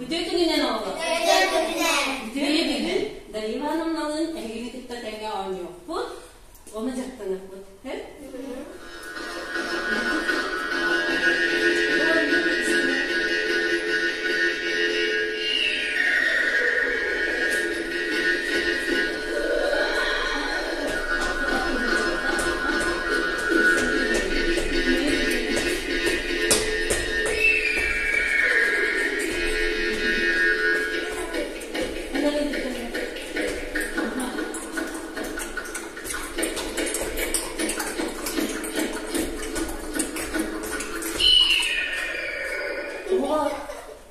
Үтүө күнүнэн оҕолор! Үтүө күнүнэн! Дария Ивановналыын эһигини кытта тэҥҥэ оонньуохпут, уонна дьарыктаныахпыт.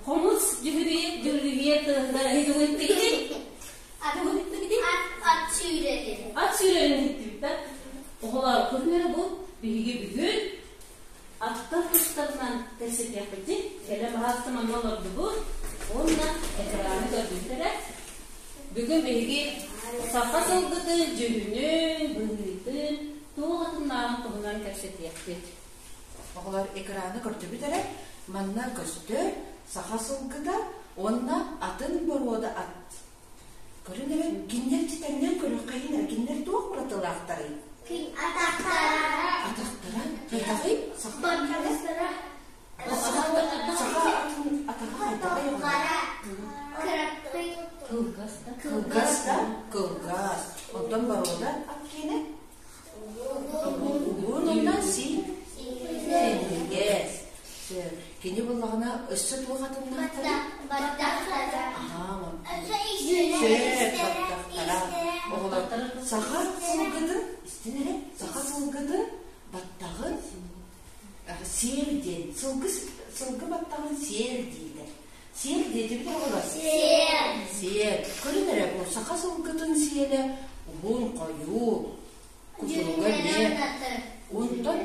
Хомус дьүһүрүйэ дьүрүһүйэ тыаһыгар иһитигит Ат сүүрэрин. Ат сүүрэрин иһиттибит да? Оҕолор, көрүҥ эрэ бу биһиги бүгүн аттар тустарынан кэпсэтиэхпитин кэлэ баһаалыста манна олордубут уонна экраны көрдүбүт эрэ. Бүгүн биһиги саха сылгытын дьүһүнүн, быһыытын, туох атыннааҕын туһунан кэпсэтиэхпит. Оҕолор экраны көрдүбүт эрэ, манна көстөр саха сылгыта уонна атын боруода ат. Көрүн эрэ, кинилэр тэҥнээн көрүөххэйин эрэ, кинилэр туох уратылаахтарый? Атахтара. Атахтара хайдаҕый? Саха Баттахтара. Саха саха атын атаҕа хайдаҕый оҕолор? Кыракый. Кылгас да? Кылгас да? Кылгас. Онтон боруода ат киэнэ? Уһун онтон син синньигэс. Кини буллаҕына өссө туох атыннаахтарый? Баттахтара. Аһаа, сөп, баттахтара. Оҕолор саха сылгытын, истин эрэ, саха сылгытын баттаҕын сиэл диэн, сылгы сылгы баттаҕын сиэл дииллэр. Сиэл диэтибит оҕолор? Сиэл. Сиэл. Көрүн эрэ, бу саха сылгытын сиэлэ уһун, хойуу, кутуруга эмиэ. Онтон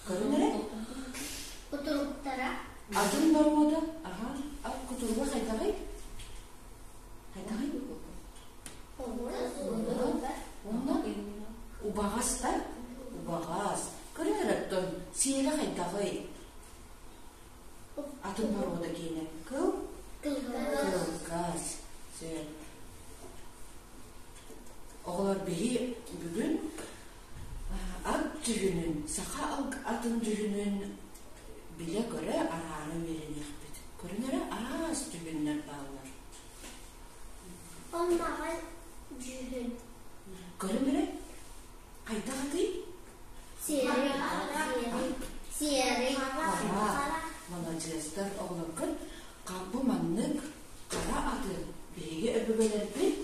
көрүн эрэ. Кутуруктара. Атын боруода, аха, ат кутуруга хайдаҕый? Хайдаҕый? Онно убаҕас да? Убаҕас. Көрүн эрэ, оттон сиэлэ хайдаҕый? Атын боруода киэнэ кыл кылгас. Сөп. Оҕолор биһи бүгүн ат дьүһүнүн, саха атын дьүһүнүн билэ-көрө араара үөрэниэхпит. Көрүн эрэ араас дьүһүннэр бааллар. Ол маҕан дьүһүн. Көрүн эрэ хайдах атый? Серый. Серый. Хара. Маладьыастар оҕолоргут бу маннык хара аты биһиги өбүгэлэрбит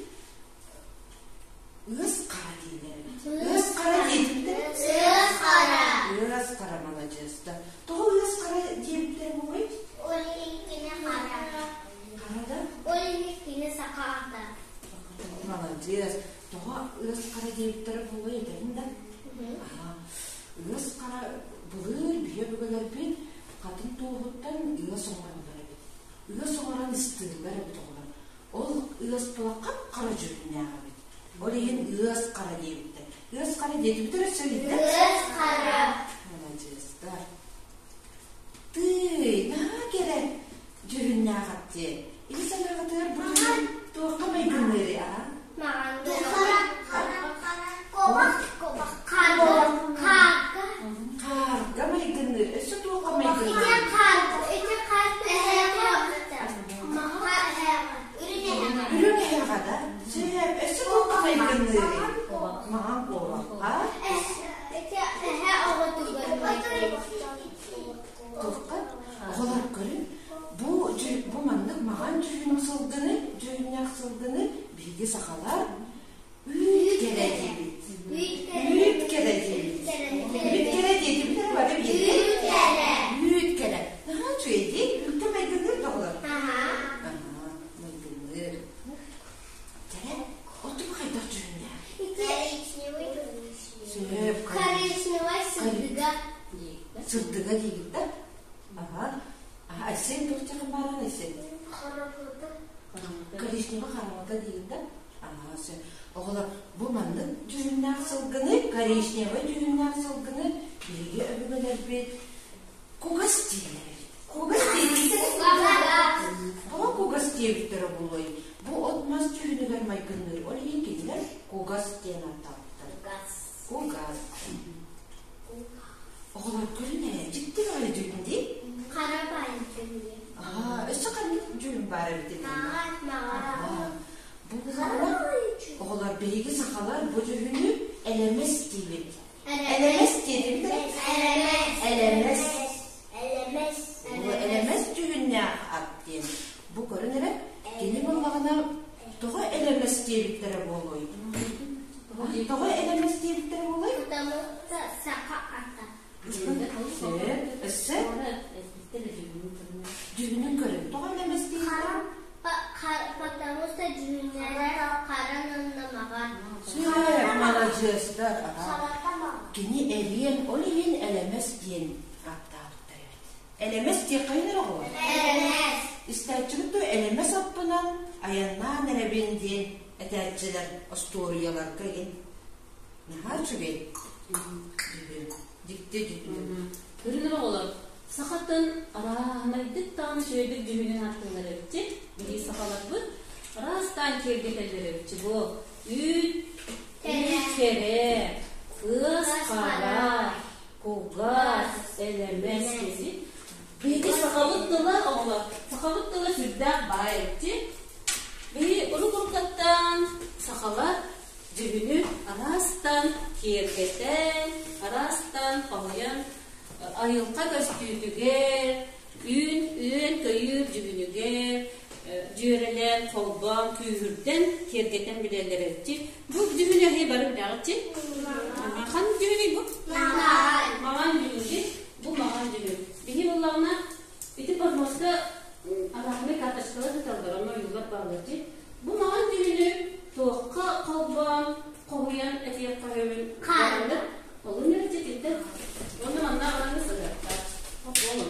ыас хара дииллэр эбит. Ыас хара диэбиттэр. Ыас хара. Ыас хара маладьыастар. Тоҕо ыас хара диэбиттэр буолуой? Ол иккини хара. Хара да? Ол иккини саха ата. Маладьыас. Тоҕо ыас хара диэбиттэрэ буолуой этэбин да? Ыас хара былыр биһи өбүгэлэрбит хатын туоһуттан ыас оҥороллор эбит. Ыас оҥорон ыстыыллар эбит оҕолор. Ол ыас тула хап-хара дьүһүннээх эбит. Ол иһин ыас хара диэбиттэр. Ыас хара диэтибит эрэ сөбүттэр. Ыас хара. Маладьыастар. Тыый, наһаа кэрэ дьүһүннээх ат дии. Ити санааҕытыгар бу дьүһүн туохха майгынныырый, аа? Маҕан хара хара хара кобах кобах хаарга хаарга Хаарга майгынныыр. Өссө туохха майгынныыр? Ити хаарга ити хаарга эһээҕэ маҕа эһээҕэ Үрүҥ эһээҕэ да? Сөп. Өссө туохха майгынныырый? Маҕан куобахха. Ити эһэ оҕотугар Туохха? Оҕолор көрүн, бу бу маннык маҕан дьүһүн сылгыны, дьүһүннээх сылгыны биһиги сахалар үүт кэрэ диибит. Үүт кэрэ диибит. Үүт кэрэ диэтибит эрэ бары бииргэ. Үүт кэрэ. Үүт кэрэ. Наһаа үчүгэй дии. Үүккэ майгынныыр да оҕолор? Аһаа. Аһаа, майгынныыр. Кэрэ, оту хайдах дьүһүннээх? Коричневый. Сөп. Коричневый сырдыга. Сырдыга диигит да? Аха. Айсен туох дьахан бааран Айсен? Хараҥата. Коричневый хараҥата диигит да? Аха, сөп. Оҕолор, бу маннык дьүһүннээх сылгыны, коричневый дьүһүннээх сылгыны биһиги өбүгэлэрбит кугас дииллэр эбит. Кугас дииллэр. Кугас. Тоҕо кугас диэбиттэрэ буолуой? Бу от-мас дьүһүнүгэр майгынныыр, ол иһин кинилэр кугас диэн ааттаабыттар. Кугас. Оҕолор көрүн ээ, дьикти баҕайы дьүһүн дии. Хара баайы дьүһүнэ. Аа, өссө ханнык дьүһүн баар эбит Маҕан, маҕан. Бу оҕолор биһиги сахалар бу дьүһүнү элэмэс диибит. Элэмэс диэтибит Элэмэс. Элэмэс. Элэмэс. Бу элэмэс дьүһүннээх ат диэн. Бу көрөн эрэ, кини буоллаҕына тоҕо элэмэс диэбиттэрэ буолуой? Тоҕо элэмэс диэбиттэрэ буолуой? Потому что саха ата. Өссө дьүһүнүн көрөн тоҕо элэмэс диэбиттэрэ? Потому что дьүһүннэрэ хара наннамаҕа. Маладьыастар. Кини эриэн, ол иһин элэмэс диэн ааттаабыттар эбит. Элэмэс диэххэйин эрэ оҕолор? Элэмэс. Истээччибит дуо элэмэс аппынан айаннаан эрэбин диэн этээччилэр остуоруйаларга игин. Наһаа үчүгэй. Дьикти дьүһүн. Көрүн оҕолор, сахатын арааһынайдык даҕаны үчүгэйдик дьүһүнүн ааттыыллар эбитчи. Биһиги сахаларбыт араастаан киэргэтэллэр эбитчи. Бу үүт, үүт кэрэ, ыас хара, кугас, элэмэс диэни. Биһиги сахабыт тыла оҕолор, сахабыт тыла сүрдээх баай эбитчи. Биһиги урут-уруккаттан сахалар дьүһүнү араастан киэргэтэн, араастан хоһуйан айылҕа көстүүтүгэр, үүн үөн-көйүүр дьүһүнүгэр дьүөрэлээн, холбоон, күүһүрдэн, киэргэтэн билэллэр эбитчи. Бу дьүһүнү эһи бары билэҕитчи? Хан дьүһүнүй бу? Маҕан дьүһүн. Бу маҕан дьүһүн. Биһи буоллаҕына ити подмостка арааһынай карточкалар сыталлар, онно ойуулар бааллар. Бу маҕан дьүһүнү туохха холбоон, хоһуйан этиэххэ сөбүн Хааннык. Олун эрчитинтэн уонна манна аҕалан сыһыахтаах. Олун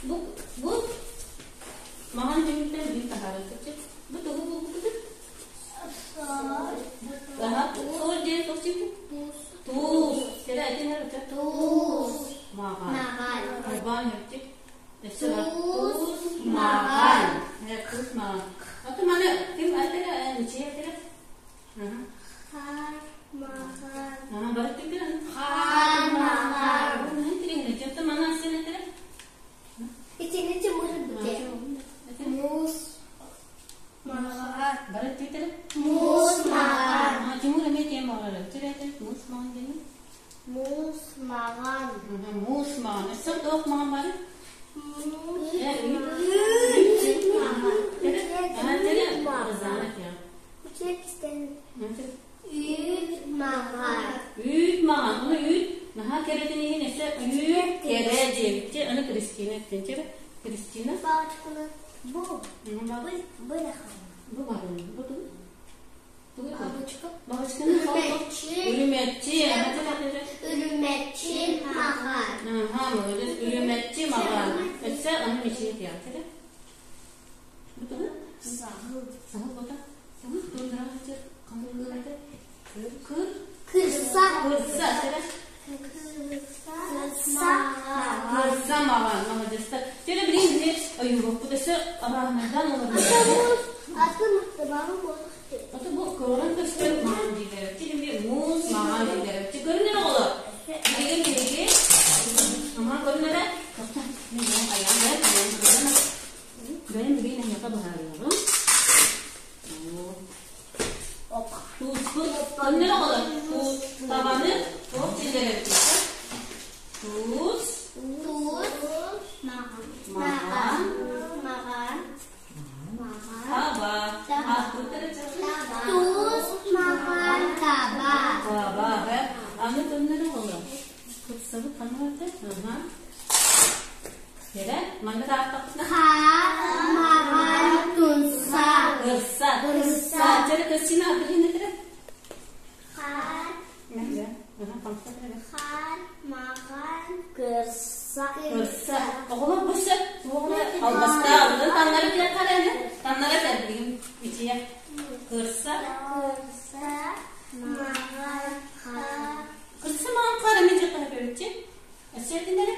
Бу бу маҥан дьүһүнтэн биир таһаарар Бу тугу булбуккутуй? Аха, суол диэн туох диэбитий? Туус. Кэлэ этин эрэ Туус. Маҕан. Маҕан. Албаан өттүк. Туус маҕан. Туус маҕан. Аты маны ким этэрэ, ничьи этэрэ? Хаар маҕан. Аха, бары түккүн. Хаар маҕан. Тириҥ, маны астын этэрэ? Итини тимир бите. Муус маҕан. Бары түккүн. Муус маҕан. Тимур эмиэ тиэм маҕан. Тирэтэ муус маҕан диэн. Муус маҕан. Муус маҕан. Өссө туох маҕан бары? Муус маҕан. Үүт маҕан. Үүт маҕан. Ону үүт наһаа кэрэтин иһин өссө үүт кэрэ диэбит. Аны Кристина эттин. Кристина? Палочканы бу. Бу Бу барын. Бу тугу? Бабочка. Бабочканы Үрүмэччи. Үрүмэччи. Үрүмэччи маҕан. Аха, молодец. Үрүмэччи маҕан. Өссө аны мичийэ театр. Бу тугу? Саһыл. Саһыл бота. Саһыл тундраҕа қамыллыгата. Кыр. Кыр. Кырса. Кырса. Кырса маҕан. Кырса маҕан. Молодецтар. Теперь билин биле ойуулукпут өссө араанардан олорор. Аты мыттыбаҕы буолуохты. Аты бу көрөн көстөр маҕан дииллэр. Тилими муус маҕан дииллэр. Көрүнэр оҕолор. Билигин биһиги Аха көрүнэрэ. Тоқта. Мен айаан бэйэм айаан бэйэм билигин эһиэхэ быһаарыаҕым. Тууспут көрүнэр оҕолор. Туус табаны туох дииллэр Туус. Туус. Маҕан. Маҕан. Таба. Туус маҕан таба. Таба. Аны көрүнэр оҕолор. Кырсабыт ханна барда? Аха. Кэрэ, манна тааттахпытына? Хаар маҕан тунса. Кырса. Кырса. Чэрэ Кристина, билин этэрэ? Хаар. Хаар, маҕан, кырса. Кырса. Оҕолор бу сөп туоҕуна албастаах албын таннары диэххэ эрэ таннары этэр билигин итиэ. Кырса. Кырса, маҕан, хаар. Кырса маҕан хаар эмиэ диэххэ сөп Өссө этинэрэ?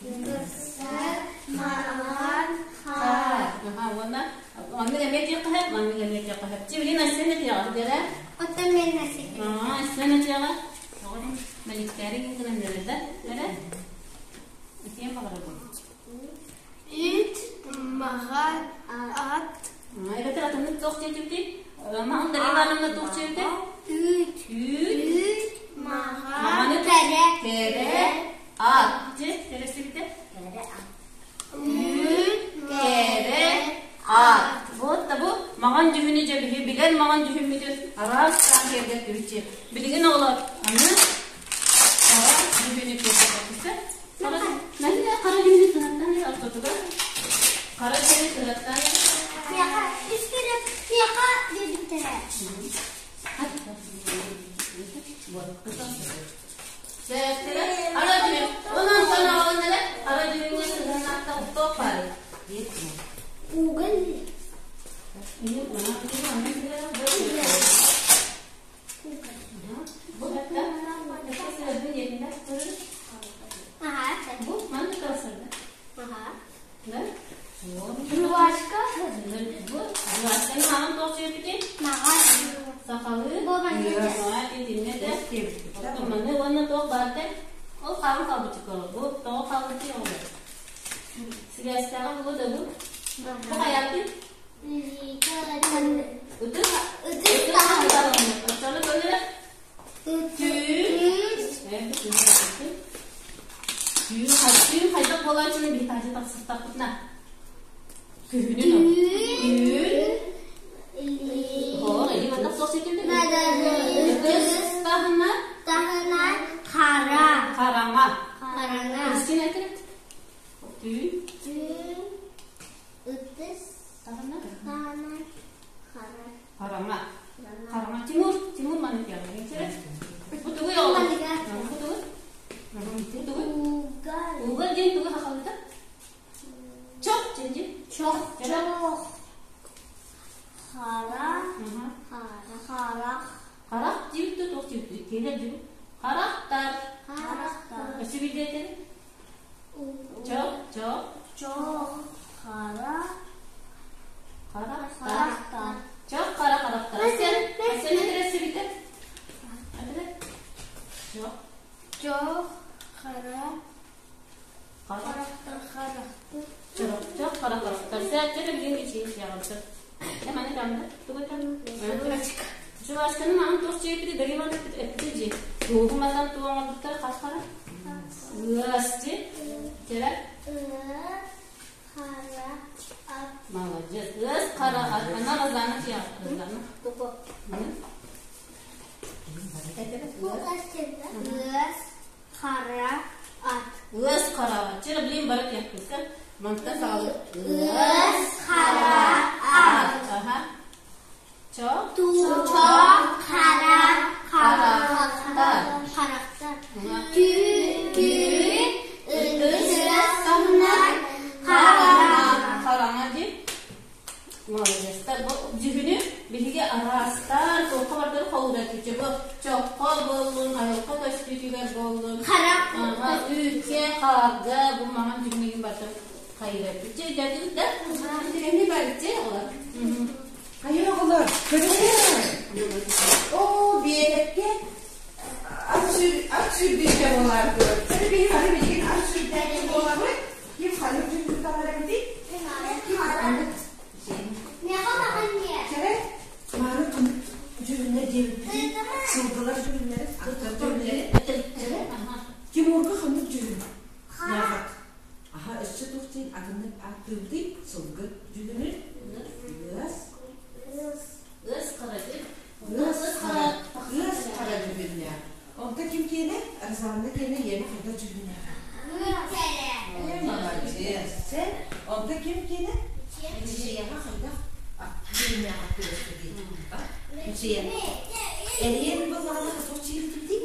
Кырса, маҕан, хаар. Аха, уонна маннык эмиэ диэххэ сөп, маннык эмиэ диэххэ сөп. Чи билигин Айсен этиэҕэ, дэрэ? Оттон мен насик. Аа, Айсен этиэҕэ. Мэликтээри гынан да, эрэ? Итиэн баҕарабын. Үт, маҕан, ат. Эбэтэр атыннык туох диэтибитий? Маҕан Дарилаанамна туох диэбитэ? Үт. Үт. Үт, маҕан, кэрэ. Кэрэ. Ат. Дьэ, кэрэсибитэ? Кэрэ ат. Үт, кэрэ ат. Вот да бу маҕан дьүһүнү дьэ биһи билэр маҕан дьүһүммүтүн араас таан киэргэттибит Билигин оҕолор аны хара дьүһүнү киэргэттибит. Хара хара дьүһүнү сыһаттан ортотугар хара дьүһүнү сыһаттан Миэхэ үс кэлеп миэхэ диэбиттэрэ. Хара дьүһүн. Онон санаалын эрэ хара дьүһүҥҥэ сыһыаннаахта оттоох баары. Уган. Бу хатта Бу маннык тахсарда. Да? Жвачка. Бу жвачканы маҕан туох диэбитий? Маҕан. Сахалыы. Итиннэ да. Оттон маны уонна туох баартай? Ол хаалан хаалбыччык бу тоҕо хаалбытый ол? Сибээстээҕи булу да бу. Бу хайаатый? Ытык. Ытык таһын. Оччону көнөрө? Түүн түүн хайдах буолааччыны биһи таһырдьа тахсыстахпытына күһүнүн түүн Оҕо илин атах суох ситимдик Ытыс таһына таһына хара хараҥа хараҥа Кристина этэрэ түүн түүн ытыс таһына таһына хара хараҥа Хараҥа Тимур, Тимур маннык диэҕэ. Бу тугуй оҕолор? Бу тугуй? Бу тугуй? Угар диэн тугу хахалыта? Чох диэн дии. Чох. Чох. Хара. Хара. Харах. Харах диэбит туох диэбит? Киэлэр диэбит. Харахтар. Харахтар. Өссө биирдэ этэр. Чох, чох. Чох. Хара. Харахтар. Харахтар. Чох хара харахтар. Сен, сен этэрэ Чох. Чох. Хара. Харахтар. Харахтар. Харахтар. Чох, чох хара харахтар. Сен чэ билген ичи яҕымсыр. Эманы тамда. Тугу там? Жвачка. Жвачканы маҕан туох чиэпити Дариман эппити дьи. Тугу матан туоҥорбуттар хас хара? Ыас дьи. Чэрэ? Хара. Ат. Молодец. Ыас хара ат. Ана Розана тиях. Розана. Ыас. Хара. Ат. Ыас хара ат. Чэрэ билин бары тиях кыска. Мантан саҕалы. Ыас. Хара. Ат. Аха. Чо? Чох. Хара. Харахтар. Харахтар. Түүн. Түүн. Ытыс. Таһына. Хара. Хараҥа дии. Молодецтар. Бу дьүһүнү биһиги араастаан туохха бардары холуратыччы бу чоххо буоллун, айылҕа көстүүтүгэр буоллун, Хара. үүккэ, хаарга бу маҥан дьүһүнүгүн барытын хайыратыччы өйдөөтүгүт да? Тирэнни барыччы оҕолор. Хайа оҕолор, көрүҥ. Оо, биэрэккэ ат сүр ат сүрдүүтэ буолаардылар. Сары биһи бары билигин ат сүрдээччи буолабыт. Ким ханнык дьүһүн талар эбитий? Ким ханнык? Миэхэ маҕан диэ. Чэрэ, мааны ханнык дьүһүннэр диэбиппитий? Сылгылар дьүһүннэрэ, аттар дьүһүннэрэ. Чэрэ, Тимурга ханнык дьүһүн? Миэхэ. Аха, өссө туох диэн атыннык ааттыыбытый? Сылгы дьүһүнүн? Ыас. Ыас хара дии. Ыас хара, ыас хара дьүһүннээх. Онто ким киэнэ? Розанна киэнэ ийэни хайдах дьүһүннээх? Ээ, молодец. Сен, онто ким киэнэ? Мичийэҕэ хайдах дьүһүннээх аттыгастыгый? Мичийэ. Эриэн былаҕана туох чииритибитий?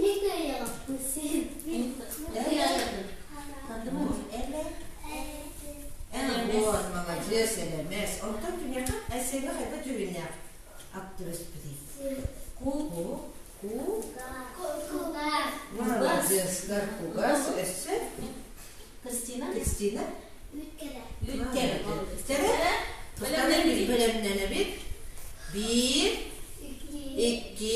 Хайда дьүһүннээх ат түбэспитий? Ку. Ку. Ку. Кугас. Маладьыастар кугас өссө Кристина. Кристина. Үткere. Үткere. Үткere. Бэлэмнэнэбит. Бэлэмнэнэбит. Биир, икки,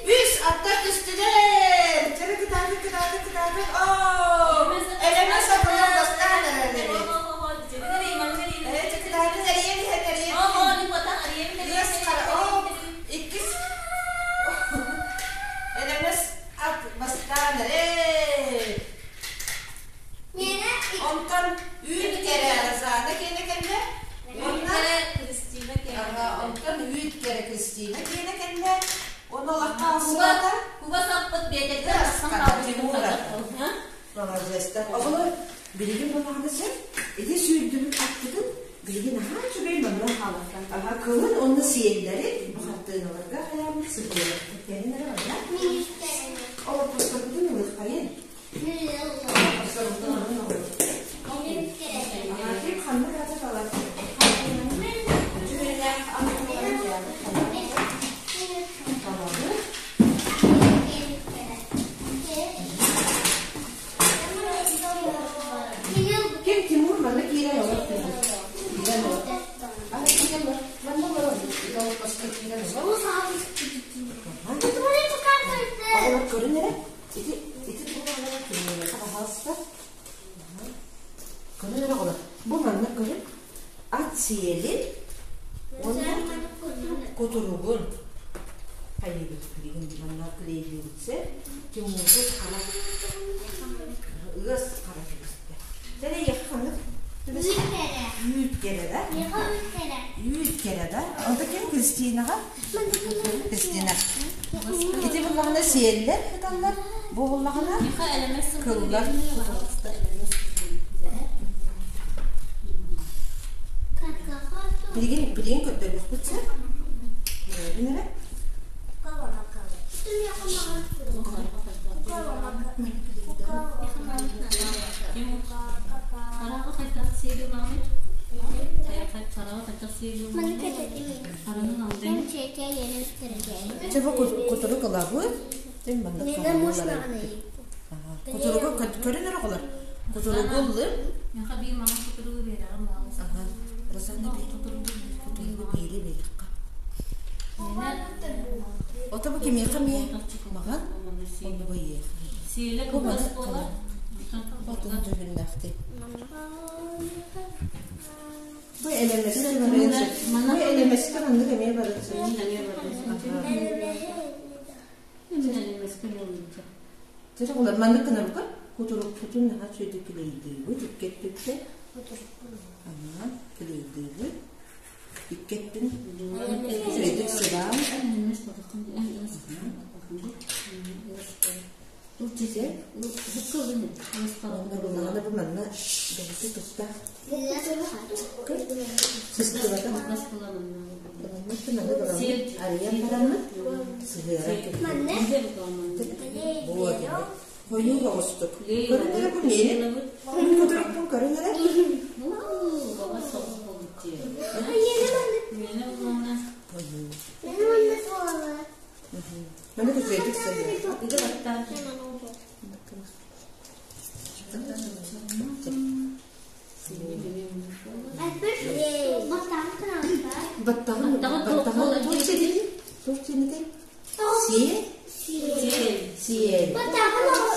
үс. Аттар түстүлэр. Чэрэ кытаатык, кытаатык, кытаатык. Оо! Элэмэс атылар бастаан эрэлэбит. Ээ, кытаатык, эрийэн иһэн, эрийэн иһэн. Ыас хара. Оо, иккис. Элэмэс ат бастаан эрэ. Онтон үүт кэрэ Розана киэнэ кэллэ. Онно Кристина кэллэ. Онтон үүт кэрэ Кристина киэнэ кэллэ. Оны олоххо алсыбата. Куба саппыт биэтэктэн тахсан хаалбыт. Маладьыастар. Оҕолор билигин буоллаҕына сен ити сүүрдүбүт аттытын билигин аһаа үчүгэй манна аха кылын уонна сиэллэри бу хартыыналарга хайааммыт сыһыарыахпыт кэлин эрэ манна олоппосторбутун ылыаххайын. Ким Тимур манна киирэн олор киирэн олор. А киирэн олор. Манна олорор. Олоппоско киирэн олор. Оҕолор көрүн эрэ. Ити ити туһалара кинилэргэ баһаалыста. Көрүн эрэ оҕолор. Бу манна көрүн. Ат сиэлин уонна кутуругун хайыыбыт билигин манна клейдиибитсэ Тимурбут хара ыас хара түбэстэ. Тэрэйиэхэ ханнык түбэстэ? Үүт кэрэ да? Үүт кэрэ да? Онто ким Кристинаҕа? Кристина. Ити буллаҕына сиэллэр ыталлар, бу буллаҕына кыллар. Билигин билигин көрдөрүөхпүт сир. Көрөбүн эрэ. Чэ бу кутурук ылабыт. Кутуругу көрөн эрэ оҕолор. Кутуругу ыллым. Розанна кутуругу биэри биэриэххэ. Ото бу кимиэхэ эмиэ маҕан онно байыах. Сиэлэ кылгас буолар. Хотун дьүһүннэхтик. Бу элэмэскэ барыан сөп. Бу элэмэскэ маннык эмиэ барыан сөп. Дьэ оҕолор маннык гынабыкка кутурукпутун наһаа үчүгэйдик килэйдиибит икки өттүттэн. Ага, килэйдиибит. Икки өттүн үчүгэйдик сыбаан. Онно бу манна бэйэтэ туста сыстыбата арыйан бараммыт сыһыаран вот хойуу оҕустук көрүн эрэ бу миэнэ кутурукпун көрүн эрэ Маны күчүөтүк Баттаҕын баттаҕын туох сиэтиний? Туох сиэнэтэй? Сиэ? Сиэл.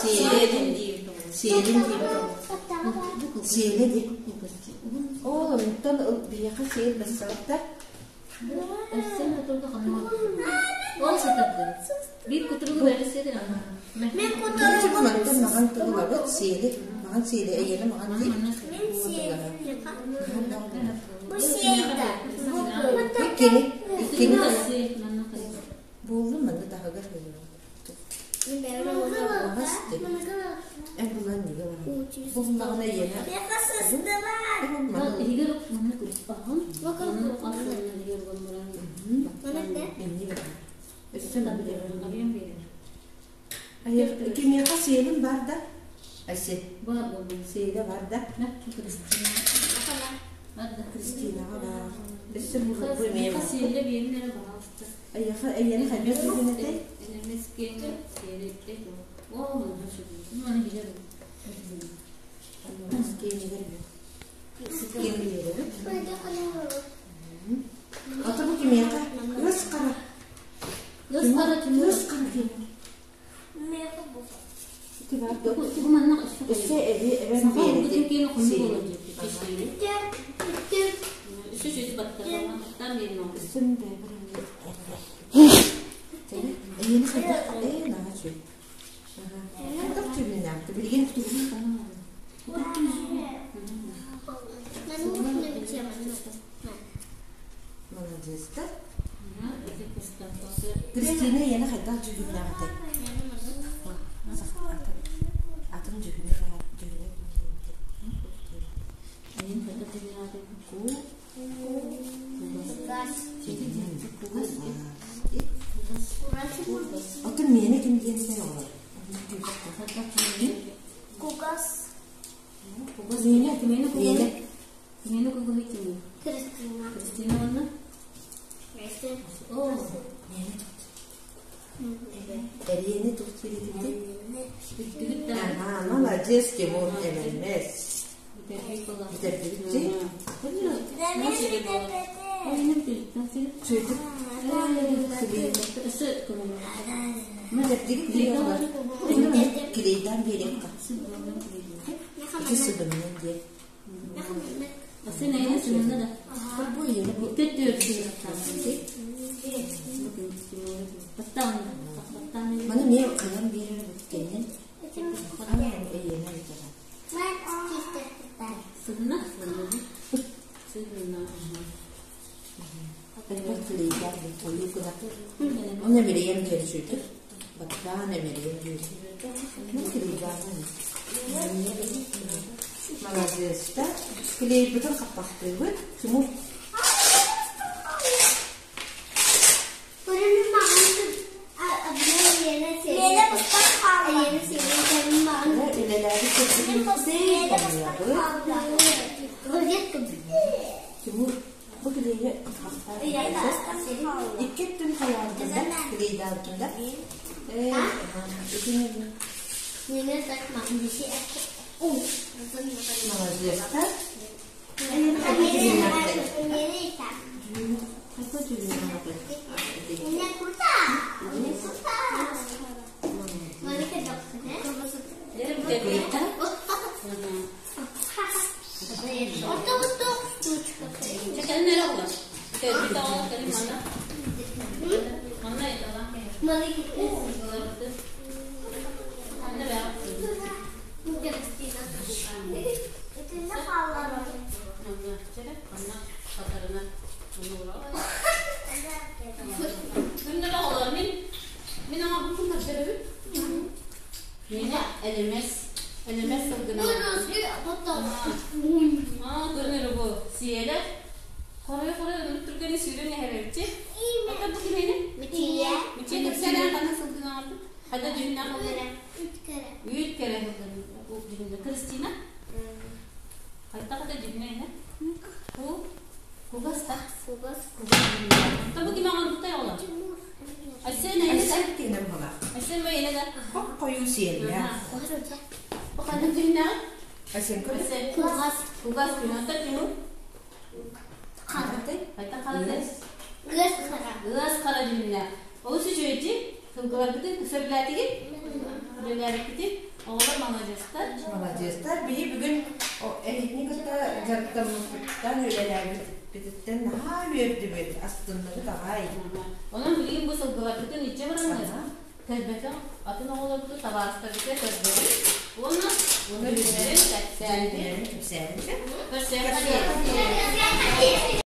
Сиэлин Сиэлин Сиэлэ дии. Ол онтон биһиэхэ сиэл бассабыта. Ол сытарды. Биир кутуругу бэрисиэтин Мен кутуругу Мантан маҕан тыллабыт сиэли маҕан сиэли эйиэнэ маҕан дии. Мен сиэли. Бу сиэйда. Иккини иккини буоллун манна таһыгар Эн булан нигэ Булнаҕына ийэнэ Кимиэхэ сиэлим бар да? Айсе. Сиэлэ бар да? Кристинаҕа баар. Өссө бу эмиэ баар. Эйиэхэ эйиэнэ хайдах түгэнэтэй? Киэҥ биэрэбит. Ата бу кимиэхэ? Ыас хара. Ыас хара Тимур. Ити бар Өссө эби эбэн биэрити. Өссө бэбэр Эйиэнэ хайдах? Ээ, наһаа үчүгэй. Хайдах түбүннээхти? Билигин Маладьыастар. Кристина ийэни хайдах дьүһүннээҕитэй? Атын дьүһүнэ баар, дьүһүнэ Атын миэнэ ким диэн сэй оҕолор? Кугас. Миэнэ, миэнэ. Миэнэ кугуһуй кимий? Кристина. Кристина уонна? Оо. Эриэни тух сиритити? Бүттүгүт да. Аха, маладьыас Тимур эмэлмэс. Бүтэрдибит Сүөтүк. Бүтэрдигит Килейдаан биэриэххэ. Ити сыдымнын диэн. Маны эмиэ хайан биэрэр эбиккинин? Эйиэнэ эбитэ. Элбэх килейдаах ойуу гына. Оны эмирийэн диэн сүтүк. Баттаан эмирийэн диэн. Мин килейдаахын. Маладьыастар. Килейбитин хаппахтыыбыт. Тимур. Үлэлээбит Тимур, бу килиэйи икки өттүн хайаабытын да, килиэйдаабытын да. Маладьыастар. Кристина? Хайдах да дьүһүнэ Ку кугас та Кугас. Табы ким оҥорбутай оҕолор? Айсен эйне да? Айсен киэнэн була. Айсен бу эйне да? Хоп-хойуу сиэллээх. Бу ханнык дьүһүннээҕий? Айсен көр. Айсен. Кугас. Кугас күнү Тимур. Хара. Хайдах халатай? Гыз хара. Ыас хара дьүһүннээх. Олус үчүгэйчи. Сылгыларбытын сөбүлээтигит? Үлэлээбиккитин. Оҕолор маладьыастар. Маладьыастар. Биһи бүгүн эһигини кытта дьарыктаммыппыттан, үлэлээбиппититтэн наһаа үөрдүбүт, астынныбыт аҕай. Онон билигин бу сылгыларбытын иччэ бараннар, кэлбэтэх атын оҕолорбутун табаарыстарбытыгар көрдөрүн уонна Уонна үлэлэрин кэпсээнин кэпсээнин көрсүөххэ диэри.